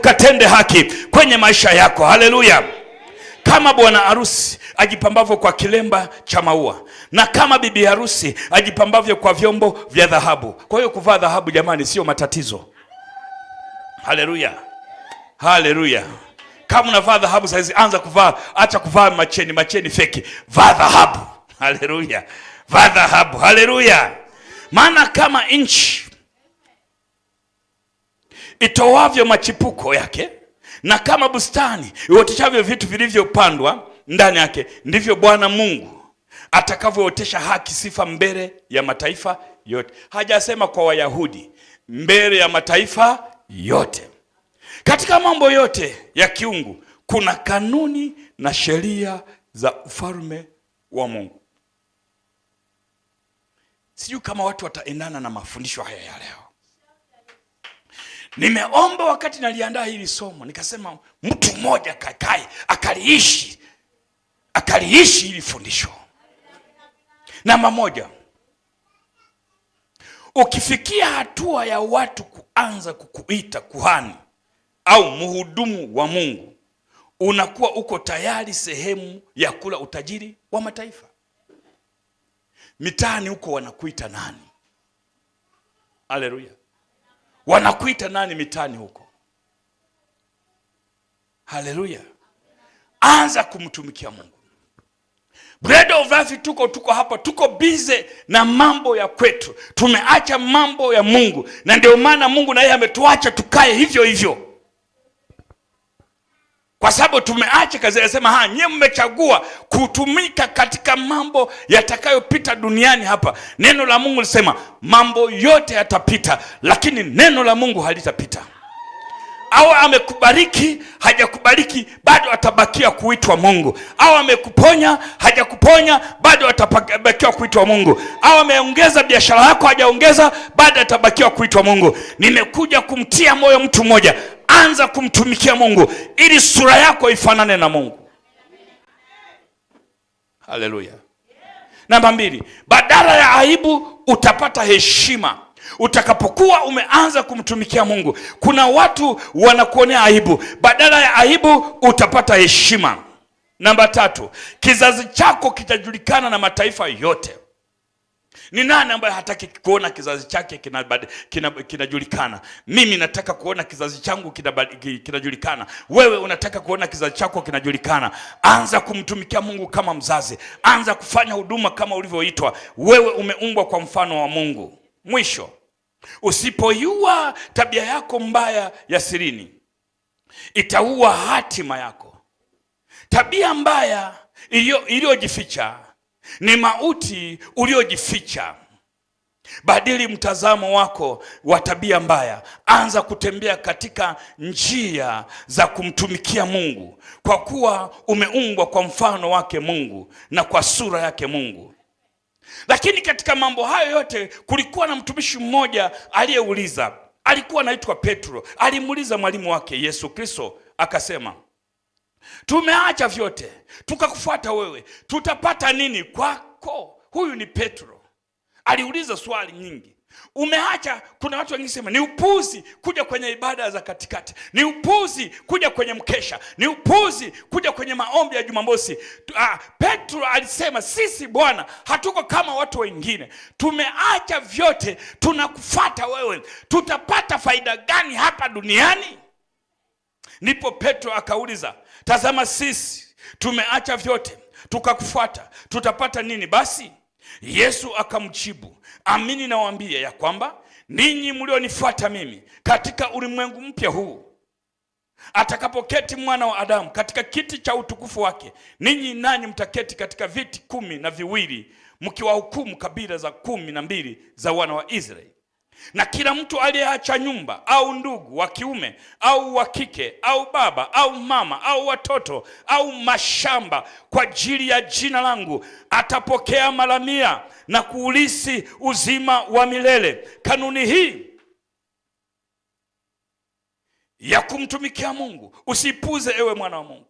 ukatende haki kwenye maisha yako. Haleluya! Kama bwana harusi ajipambavyo kwa kilemba cha maua, na kama bibi harusi ajipambavyo kwa vyombo vya dhahabu. Kwa hiyo kuvaa dhahabu, jamani, sio matatizo. Haleluya, haleluya. Kama unavaa dhahabu saizi, anza kuvaa, acha kuvaa macheni, macheni feki, vaa dhahabu. Haleluya, vaa dhahabu. Haleluya. Maana kama nchi itoavyo machipuko yake na kama bustani ioteshavyo vitu vilivyopandwa ndani yake, ndivyo Bwana Mungu atakavyootesha haki sifa mbele ya mataifa yote. Hajasema kwa Wayahudi, mbele ya mataifa yote. Katika mambo yote ya kiungu kuna kanuni na sheria za ufalme wa Mungu. Sijui kama watu wataendana na mafundisho haya ya leo. Nimeomba wakati naliandaa hili somo, nikasema mtu mmoja kakae akaliishi, akaliishi hili fundisho. Namba moja, ukifikia hatua ya watu kuanza kukuita kuhani au mhudumu wa Mungu, unakuwa uko tayari sehemu ya kula utajiri wa mataifa. Mitaani huko wanakuita nani? Haleluya! Wanakuita nani mitaani huko? Haleluya! Anza kumtumikia Mungu. Bread of Life, tuko hapa, tuko busy na mambo ya kwetu, tumeacha mambo ya Mungu, na ndio maana Mungu na yeye ametuacha tukae hivyo hivyo, kwa sababu tumeacha kazi. Anasema ha, nyie mmechagua kutumika katika mambo yatakayopita duniani hapa. Neno la Mungu lisema mambo yote yatapita, lakini neno la Mungu halitapita. Au amekubariki hajakubariki, bado atabakia kuitwa Mungu. Au amekuponya hajakuponya, bado atabakia kuitwa Mungu. Au ameongeza biashara yako hajaongeza, bado atabakia kuitwa Mungu. Nimekuja kumtia moyo mtu mmoja, anza kumtumikia Mungu ili sura yako ifanane na Mungu. Haleluya. Namba mbili, badala ya aibu utapata heshima. Utakapokuwa umeanza kumtumikia Mungu, kuna watu wanakuonea aibu, badala ya aibu utapata heshima. Namba tatu, kizazi chako kitajulikana na mataifa yote. Ni nani ambaye hataki kuona kizazi chake kinajulikana? Mimi nataka kuona kizazi changu kinajulikana. Wewe unataka kuona kizazi chako kinajulikana. Anza kumtumikia Mungu kama mzazi, anza kufanya huduma kama ulivyoitwa. Wewe umeumbwa kwa mfano wa Mungu. Mwisho, usipoiua tabia yako mbaya ya sirini, itaua hatima yako. Tabia mbaya iliyojificha ni mauti uliojificha. Badili mtazamo wako wa tabia mbaya, anza kutembea katika njia za kumtumikia Mungu, kwa kuwa umeumbwa kwa mfano wake Mungu na kwa sura yake Mungu. Lakini katika mambo hayo yote kulikuwa na mtumishi mmoja aliyeuliza, alikuwa anaitwa Petro. Alimuuliza mwalimu wake Yesu Kristo akasema, tumeacha vyote tukakufuata wewe, tutapata nini kwako? Huyu ni Petro, aliuliza swali nyingi. Umeacha. Kuna watu wengine sema ni upuzi kuja kwenye ibada za katikati, ni upuzi kuja kwenye mkesha, ni upuzi kuja kwenye maombi ya Jumamosi. Petro alisema sisi Bwana hatuko kama watu wengine, tumeacha vyote tunakufuata wewe, tutapata faida gani hapa duniani? Ndipo Petro akauliza, tazama sisi tumeacha vyote tukakufuata, tutapata nini basi? Yesu akamjibu, amini nawaambia ya kwamba ninyi mlionifuata mimi katika ulimwengu mpya huu, atakapoketi mwana wa Adamu katika kiti cha utukufu wake, ninyi nanyi mtaketi katika viti 12 mkiwahukumu kabila za 12 za wana wa Israeli. Na kila mtu aliyeacha nyumba au ndugu wa kiume au wa kike au baba au mama au watoto au mashamba kwa ajili ya jina langu atapokea mara 100 na kuulisi uzima wa milele. Kanuni hii ya kumtumikia Mungu usipuze, ewe mwana wa Mungu.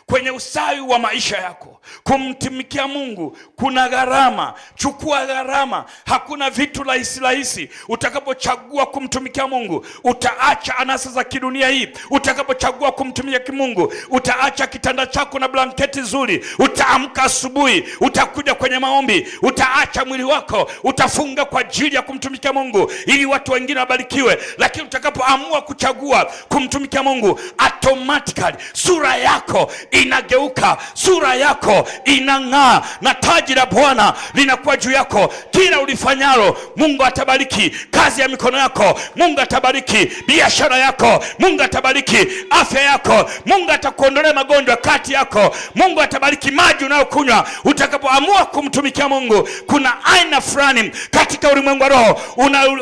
Kwenye ustawi wa maisha yako, kumtumikia Mungu kuna gharama. Chukua gharama. Hakuna vitu rahisi rahisi. Utakapochagua kumtumikia Mungu utaacha anasa za kidunia hii. Utakapochagua kumtumikia Mungu utaacha kitanda chako na blanketi nzuri. Utaamka asubuhi, utakuja kwenye maombi, utaacha mwili wako, utafunga kwa ajili ya kumtumikia Mungu ili watu wengine wabarikiwe. Lakini utakapoamua kuchagua kumtumikia Mungu, automatically sura yako inageuka, sura yako inang'aa na taji la Bwana linakuwa juu yako. Kila ulifanyalo Mungu atabariki kazi ya mikono yako, Mungu atabariki biashara yako, Mungu atabariki afya yako, Mungu atakuondolea magonjwa kati yako, Mungu atabariki maji unayokunywa. Utakapoamua kumtumikia Mungu, kuna aina fulani katika ulimwengu wa roho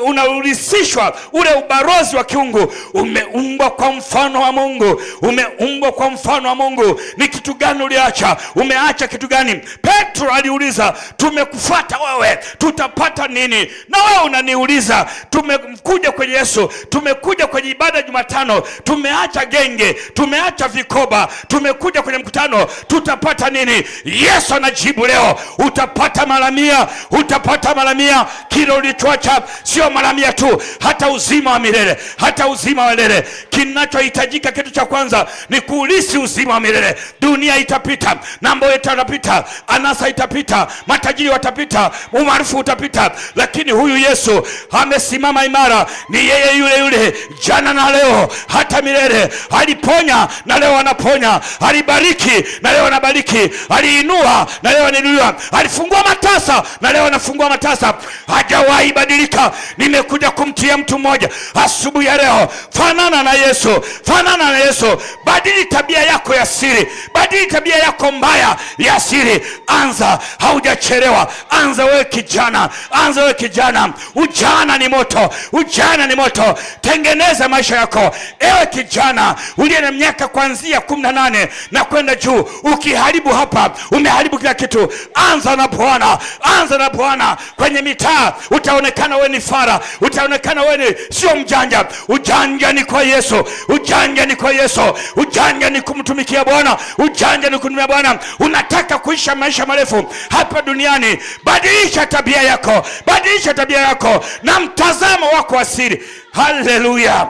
unaurisishwa ule ubalozi wa kiungu. Umeumbwa kwa mfano wa Mungu, umeumbwa kwa mfano wa Mungu. Ni kitu gani uliacha? Umeacha kitu gani? Petro aliuliza, tumekufuata wewe tutapata nini? Na wewe unaniuliza, tumekuja kwenye Yesu, tumekuja kwenye ibada Jumatano, tumeacha genge, tumeacha vikoba, tumekuja kwenye mkutano, tutapata nini? Yesu anajibu leo, utapata mara mia, utapata mara mia. Kile ulichoacha sio mara mia tu, hata uzima wa milele, hata uzima wa milele. Kinachohitajika kitu cha kwanza ni kuulisi uzima wa milele. Dunia itapita, mambo itapita, anasa itapita, matajiri watapita, umaarufu utapita, lakini huyu Yesu amesimama imara. Ni yeye yule yule jana na leo hata milele. Aliponya na leo anaponya, alibariki na leo anabariki, aliinua na leo anainua, alifungua matasa na leo anafungua matasa. Hajawahi badilika. Nimekuja kumtia mtu mmoja asubuhi ya leo, fanana na Yesu, fanana na Yesu. Badili tabia yako ya siri, badili tabia yako mbaya ya siri. Anza, haujachelewa. Anza wewe kijana, anza wewe kijana. Ujana ni moto, ujana ni moto. Tengeneza maisha yako, ewe kijana uliye na miaka kuanzia 18 na kwenda juu. Ukiharibu hapa, umeharibu kila kitu. Anza na Bwana, anza na Bwana. Kwenye mitaa utaonekana wewe ni fara, utaonekana wewe ni sio mjanja. Ujanja ni kwa Yesu, ujanja ni kwa Yesu, ujanja ni kumtumikia Bwana, ujanja ni kumtumikia Bwana. Unataka kuisha maisha marefu hapa duniani, badilisha tabia yako, badilisha tabia yako na mtazamo wako wa siri. Haleluya!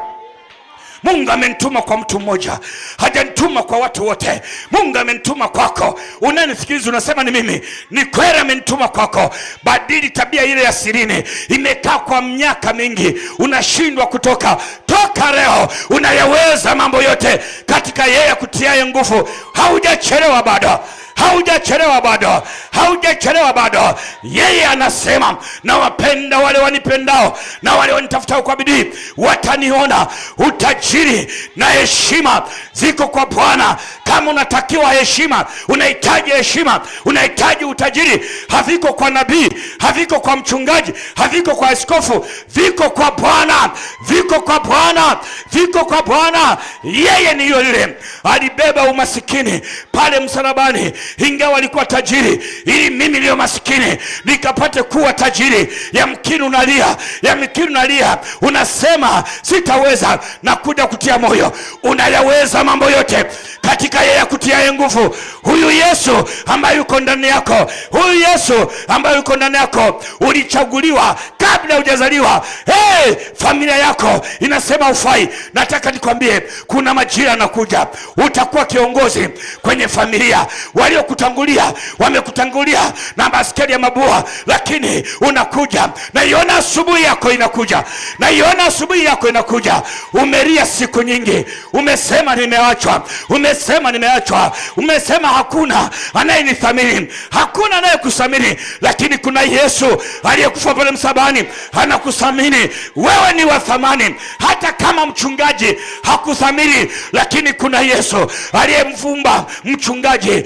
Mungu amenituma kwa mtu mmoja, hajanituma kwa watu wote. Mungu amenituma kwako. Unanisikiliza unasema ni mimi, ni kweli amenituma kwako. Badili tabia ile ya sirini, imekaa kwa miaka mingi, unashindwa kutoka. Toka leo, unayaweza mambo yote katika yeye akutiaye nguvu. Haujachelewa bado, haujachelewa bado, haujachelewa bado. Yeye anasema nawapenda wale wanipendao na wale wanitafutao kwa bidii wataniona. Utajiri na heshima ziko kwa Bwana. Kama unatakiwa heshima, unahitaji heshima, unahitaji utajiri, haviko kwa nabii, haviko kwa mchungaji, haviko kwa askofu, viko kwa Bwana, viko kwa Bwana, viko kwa Bwana. Yeye ni yule yule alibeba umasikini pale msalabani, ingawa alikuwa tajiri, ili mimi niliyo masikini nikapate kuwa tajiri. Yamkini unalia, yamkini unalia, unasema sitaweza, na kuja kutia moyo, unayaweza mambo yote katika yeye akutiaye nguvu. Huyu Yesu ambaye yuko ndani yako, huyu Yesu ambaye yuko ndani yako, ulichaguliwa kabla hujazaliwa. Hey, familia yako inasema ufai. Nataka nikwambie, kuna majira yanakuja, utakuwa kiongozi kwenye familia. Waliokutangulia wamekutangulia na baskeli ya mabua, lakini unakuja. Naiona asubuhi yako inakuja, naiona asubuhi yako inakuja. Umelia siku nyingi, umesema nimeachwa, umesema nimeachwa, umesema hakuna anayenithamini, hakuna anayekuthamini, lakini kuna Yesu aliyekufa pale msalabani, anakuthamini wewe. Ni wa thamani, hata kama mchungaji hakuthamini, lakini kuna Yesu aliyemvumba mchungaji.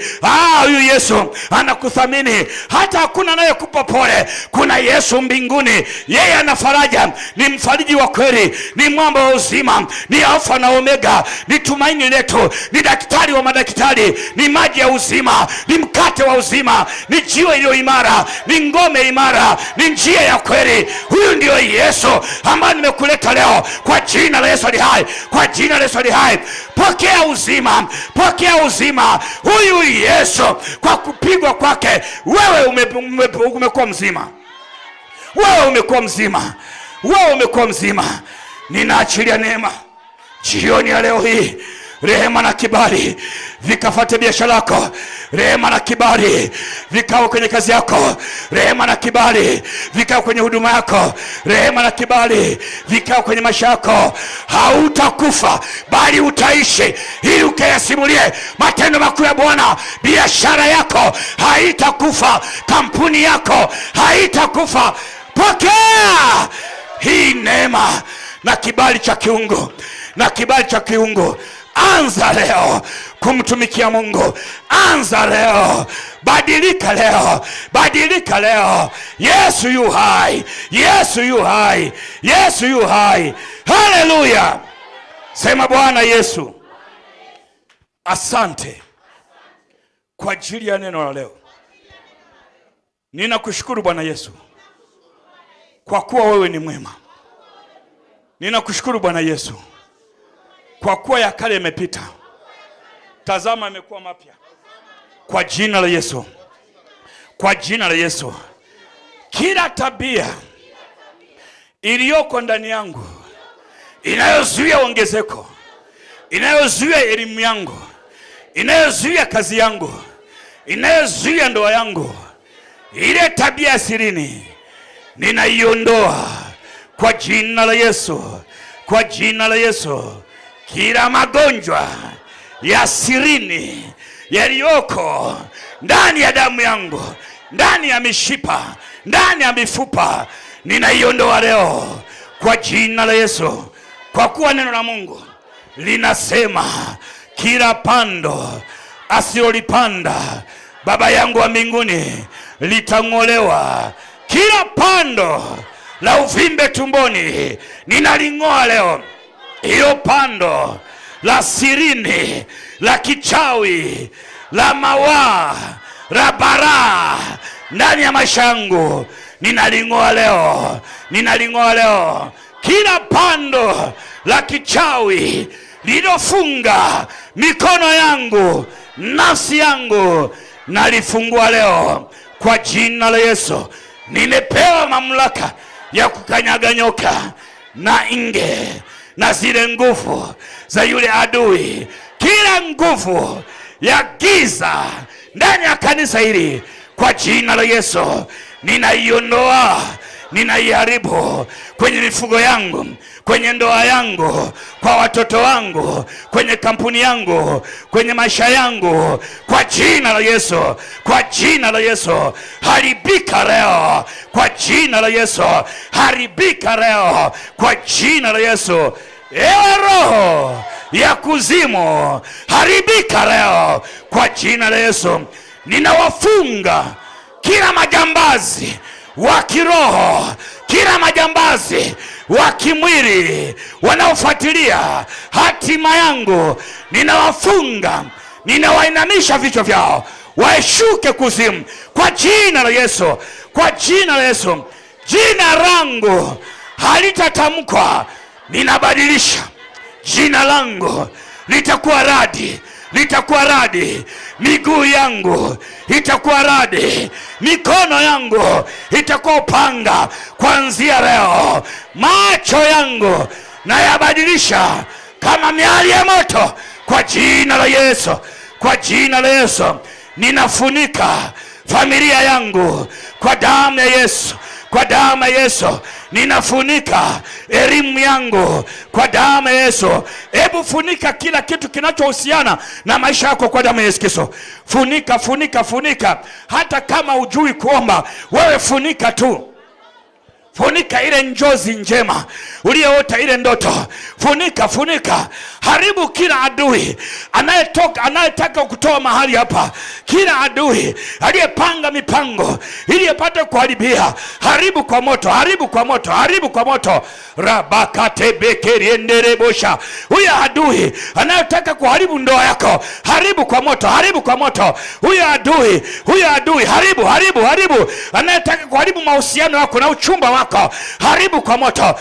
Huyu Yesu anakuthamini, hata hakuna anayekupa pole. Kuna Yesu mbinguni, yeye ana faraja, ni mfariji wa kweli, ni mwamba wa uzima, ni Alfa na Omega, ni tumaini letu, ni daktari wa wa madaktari, ni maji ya uzima, ni mkate wa uzima, ni jiwe iliyo imara, ni ngome imara, ni njia ya kweli. Huyu ndiyo Yesu ambaye nimekuleta leo, kwa jina la Yesu ali hai, kwa jina la Yesu ali hai. Pokea uzima, pokea uzima. Huyu Yesu kwa kupigwa kwake wewe umekuwa mzima, wewe umekuwa mzima, wewe umekuwa mzima. Ninaachilia neema jioni ya leo hii, rehema na kibali vikafate biashara yako, rehema na kibali vikawe kwenye kazi yako, rehema na kibali vikawe kwenye huduma yako, rehema na kibali vikawe kwenye maisha yako. Hautakufa bali utaishi, ili ukayasimulie matendo makuu ya Bwana. Biashara yako haitakufa, kampuni yako haitakufa. Pokea hii neema na kibali cha kiungu, na kibali cha kiungu. Anza leo kumtumikia Mungu, anza leo, badilika leo, badilika leo. Yesu yu hai, Yesu yu hai, Yesu yu hai. Haleluya! Sema Bwana Yesu, asante kwa ajili ya neno la leo. Ninakushukuru Bwana Yesu kwa kuwa wewe ni mwema. Ninakushukuru Bwana Yesu kwa kuwa ya kale yamepita, tazama yamekuwa mapya. Kwa jina la Yesu, kwa jina la Yesu, kila tabia iliyoko ndani yangu inayozuia ongezeko, inayozuia elimu yangu, inayozuia kazi yangu, inayozuia ndoa yangu, ile tabia ya sirini ninaiondoa kwa jina la Yesu, kwa jina la Yesu. Kila magonjwa ya sirini yaliyoko ndani ya damu yangu, ndani ya mishipa, ndani ya mifupa, ninaiondoa leo kwa jina la Yesu, kwa kuwa neno la Mungu linasema kila pando asilolipanda Baba yangu wa mbinguni litang'olewa. Kila pando la uvimbe tumboni ninaling'oa leo. Hiyo pando la sirini, la kichawi, la mawaa, la baraa ndani ya maisha yangu ninaling'oa leo, ninaling'oa leo. Kila pando la kichawi lililofunga mikono yangu, nafsi yangu, nalifungua leo kwa jina la Yesu. Nimepewa mamlaka ya kukanyaga nyoka na nge na zile nguvu za yule adui. Kila nguvu ya giza ndani ya kanisa hili kwa jina la Yesu ninaiondoa, ninaiharibu kwenye mifugo yangu, kwenye ndoa yangu, kwa watoto wangu, kwenye kampuni yangu, kwenye maisha yangu, kwa jina la Yesu, kwa jina la Yesu, haribika leo kwa jina la Yesu, haribika leo kwa jina la Yesu. Ewe roho ya kuzimu, haribika leo kwa jina la Yesu. Ninawafunga kila majambazi wa kiroho, kila majambazi wa kimwili wanaofuatilia hatima yangu, ninawafunga, ninawainamisha vichwa vyao, waeshuke kuzimu kwa jina la Yesu, kwa jina la Yesu. Jina langu halitatamkwa, ninabadilisha jina langu, litakuwa radi, litakuwa radi. Miguu yangu itakuwa radi, mikono yangu itakuwa upanga. Kuanzia leo, macho yangu nayabadilisha kama miali ya moto, kwa jina la Yesu, kwa jina la Yesu. Ninafunika familia yangu kwa damu ya Yesu, kwa damu ya Yesu. Ninafunika elimu yangu kwa damu ya Yesu. Hebu funika kila kitu kinachohusiana na maisha yako kwa damu ya Yesu Kristo. Funika, funika, funika. Hata kama hujui kuomba, wewe funika tu. Funika ile njozi njema uliyeota ile ndoto. Funika, funika, haribu kila adui anayetoka, anayetaka kutoa mahali hapa, kila adui aliyepanga mipango ili apate kuharibia, haribu kwa moto, haribu kwa moto, haribu kwa moto. Rabakatebekerienderebosha. Huyo adui anayetaka kuharibu ndoa yako, haribu kwa moto, haribu kwa moto. Huyo adui, huyo adui, haribu, haribu, haribu. Anayetaka kuharibu mahusiano yako na uchumba wako, haribu kwa moto.